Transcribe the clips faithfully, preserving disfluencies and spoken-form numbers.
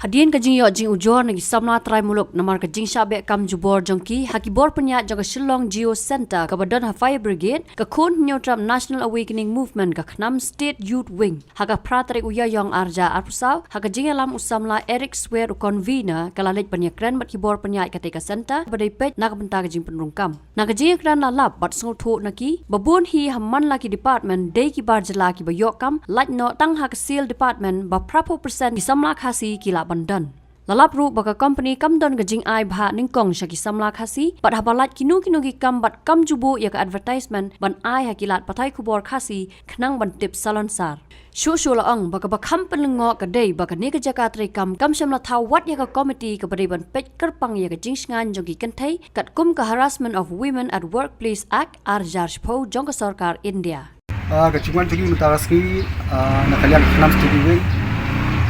Hadien ka jingïoh jingujor na ki samla trai muluk namar ka jingshah beh kam jubor jong ki ha ki bor pynïaid jong ka Shillong Geo Centre kaba don ha Fire Brigade, ka Khun Hynñiewtrep National Awakening Movement, ka KHNAM State Youth Wing, ha ka phra tarik u Ïaïong arhajar arphew saw, ha ka jingïalam u samla Eric Swer, u convener, ka la leit ban ïakren bad ki bor pynïaid katei ka centre ba dei peit na ka bynta ka jingpynrung kam. Na ka jingïakren la lap bad sngewthuh na ki ba bun hi ha man la ki department dei ki bar jylla kiba ïoh kam, lait noh tang ha ka SEAL department ba phraphew percent ki samla Khasi ki lah ban don. La lap ruh ba ka company kam don ka jingai bhah nyngkong sha ki samla Khasi, bad haba lait kino kino ki kam bad kam ju buh ïa ka advertisement ban ai ha ki lad pathai khubor Khasi khnang ban tip salonsar. Shuh shuh la ong ba kaba kham pynlyngngoh ka dei ba kane ka jaka treikam kam shym la thaw wat ïa ka komiti kaba dei ban peit kyrpang ïa ka jingshngaiñ jong ki kynthei katkum ka Harassment of Women at Workplace Act arhajar shiphew jong ka sorkar India. Ah, ka jingwan jong ngi mynta ka sngi, ah, na ka liang ka KHNAM State Youth Wing,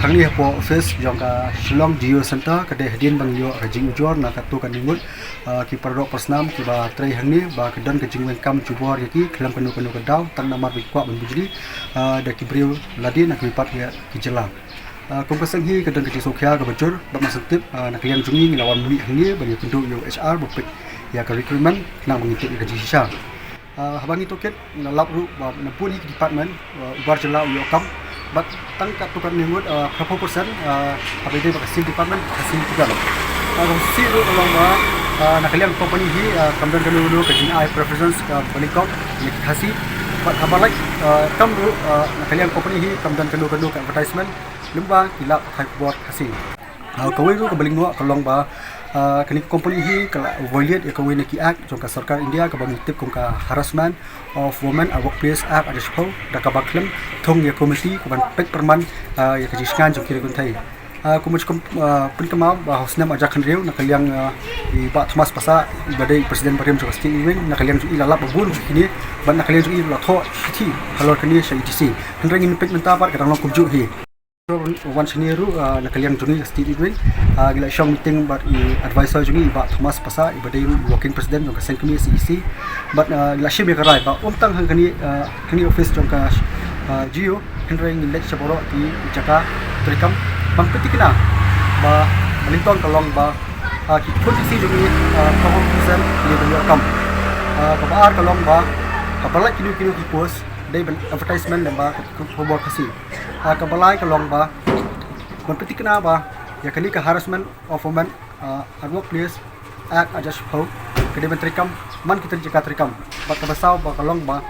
hangne hapoh office jong ka Shillong Geo Centre ka dei hadien ba ngi ïoh ka jingujor na katto katne ngut, ah, ki paralok parasnam kiba trei hangne ba ka don ka jingweng kam jubor ïa ki khlem kano kano ka daw tang namar ba ki kwah ban bujli, ah, da ki briew lade na ka bynta ïa ki jylla. Ah, kum ka seng hi ka don ka jingsngewkhia kaba jur bad mar shen tip, ah, na ka liang jong ngi ngi la wan mih hangne ban ïakynduh ïa u HR ba peit ïa ka recruitment khnang ba ngin tip ïa ka jingshisha. Ah, haba ngi tohkit ngi la lap ruh ba na bun hi ki department, ah, u bar jylla u ïoh kam, bad tang katto katne ngut, ah, phraphew percent, ah, haba ïadei bad ka SEAL department, Khasi ki don. Ah, ka SEAL ruh ka long ba, ah, na ka liang company hi, ah, kam don kano kano ka jingai preference kaba nyngkong ïa ki Khasi. Bad haba lait, ah, kam ruh, ah, na ka liang company hi kam don kano kano ka advertisement lyngba ki lad pathai khubor Khasi. Ah, kawei ruh kaba lyngngoh ka long ba, ah, kane ka company hi ka la violate ïa kawei na ki act jong ka sorkar India kaba ngi tip kum ka Harassment of Women at Workplace Act arhajar shiphew, da kaba khlem thung ïa ka komiti kaban peit pyrman, ah, ïa ka jingshngaiñ jong ki riewkynthei. Ah, kumba ju kum, ah, pynkynmaw ba ha u snem arhajar khathynriew na ka liang, ah, i Bah Thomas Passah iba dei president barim jong ka State Youth Wing, na ka liang jong i la lap ba bun jong kine, bad na ka liang jong i la thoh shithi halor kane sha EDC. Hynrei ngin peit mynta pat ka dang long kumjuh hi. Wan shane ruh, ah, na ka liang jong ngi ka State Youth Wing, ah, ngi la shong meeting bad i advisor jong ngi i Bah Thomas Passah iba dei ruh i working president jong ka seng kmie CEC. Bad, ah, ngi la shim ïa ka rai ba ym tang ha kane, ah, kane office jong ka, ah, Geo, hynrei ngin leit sha baroh ki jaka treikam ban pynthikna ba, ba lyngkong ka long ba, ah, ki khun Khasi jong ngi, ah, ka hong ki sen ki ban ïoh kam. Ah, kaba ar ka long ba haba lait kino kino ki post dei ban advertisement lyngba ka khubor Khasi. Ah, kaba lai ka long ba ban pynthikna ba ïa kane ka Harassment of Women, ah, at Workplace Act arhajar shiphew ka dei ban treikam man ki jaka treikam. Bad kaba saw ba ka long ba,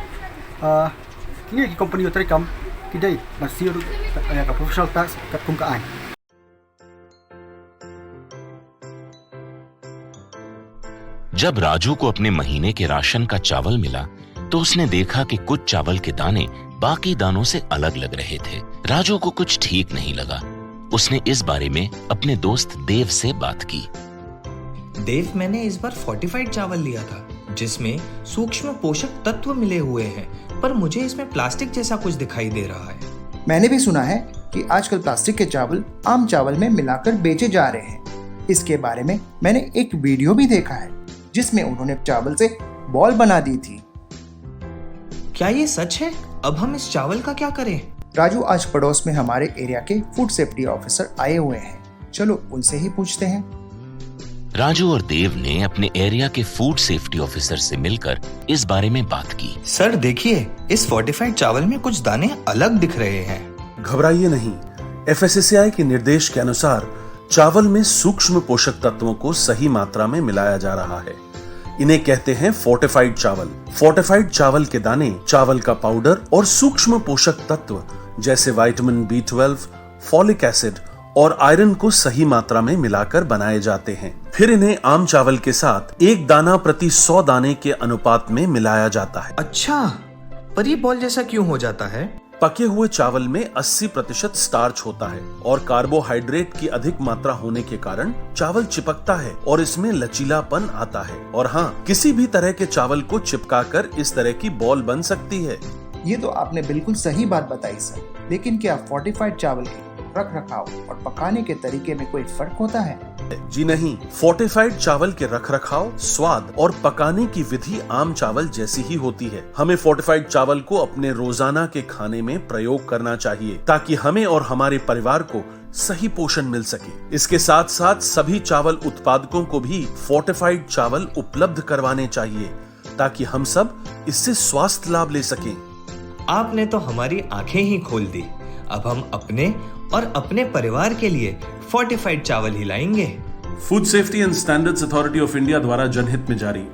ah, kine ki company treikam ki dei ban siew ïa ka professional tax katkum ka aiñ. जब राजू को अपने महीने के राशन का चावल मिला, तो उसने देखा कि कुछ चावल के दाने बाकी दानों से अलग लग रहे थे। राजू को कुछ ठीक नहीं लगा। उसने इस बारे में अपने दोस्त देव से बात की। देव, मैंने इस बार फोर्टिफाइड चावल लिया था, जिसमें सूक्ष्म पोषक तत्व मिले हुए हैं, पर मुझे इसमें प्लास्टिक जैसा कुछ दिखाई दे रहा है। मैंने भी सुना है कि आजकल प्लास्टिक के चावल आम चावल में मिलाकर बेचे जा रहे हैं। इसके बारे में मैंने एक वीडियो भी देखा है, जिसमें उन्होंने चावल से बॉल बना दी थी। क्या ये सच है? अब हम इस चावल का क्या करें? राजू, आज पड़ोस में हमारे एरिया के फूड सेफ्टी ऑफिसर आए हुए हैं, चलो उनसे ही पूछते हैं। राजू और देव ने अपने एरिया के फूड सेफ्टी ऑफिसर से मिलकर इस बारे में बात की। सर, देखिए, इस फोर्टिफाइड चावल में कुछ दाने अलग दिख रहे हैं। घबराइए नहीं, एफएसएसएआई के निर्देश के अनुसार चावल में सूक्ष्म पोषक तत्वों को सही मात्रा में मिलाया जा रहा है। इन्हें कहते हैं फोर्टिफाइड चावल। फोर्टिफाइड चावल के दाने, चावल का पाउडर और सूक्ष्म पोषक तत्व जैसे vitamin B twelve, folic acid और आयरन को सही मात्रा में मिलाकर बनाए जाते हैं। फिर इन्हें आम चावल के साथ एक दाना प्रति सौ दाने के अनुपात में मिलाया जाता है। अच्छा, पर ये बॉल जैसा क्यों हो जाता है? पके हुए चावल में अस्सी प्रतिशत स्टार्च होता है और कार्बोहाइड्रेट की अधिक मात्रा होने के कारण चावल चिपकता है और इसमें लचीलापन आता है। और हाँ, किसी भी तरह के चावल को चिपकाकर इस तरह की बॉल बन सकती है। ये तो आपने बिल्कुल सही बात बताई सर, लेकिन क्या फोर्टिफाइड चावल के रख रखाव और पकाने के तरीके में कोई फर्क होता है? जी नहीं, फोर्टिफाइड चावल के रखरखाव, स्वाद और पकाने की विधि आम चावल जैसी ही होती है। हमें फोर्टिफाइड चावल को अपने रोजाना के खाने में प्रयोग करना चाहिए, ताकि हमें और हमारे परिवार को सही पोषण मिल सके। इसके साथ साथ सभी चावल उत्पादकों को भी फोर्टिफाइड चावल उपलब्ध करवाने चाहिए, ताकि हम सब इससे स्वास्थ्य लाभ ले सकें। आपने तो हमारी आंखें ही खोल दी। अब हम अपने और अपने परिवार के लिए फोर्टिफाइड चावल ही लाएंगे। Food safety and standards authority of India द्वारा जनहित में जारी।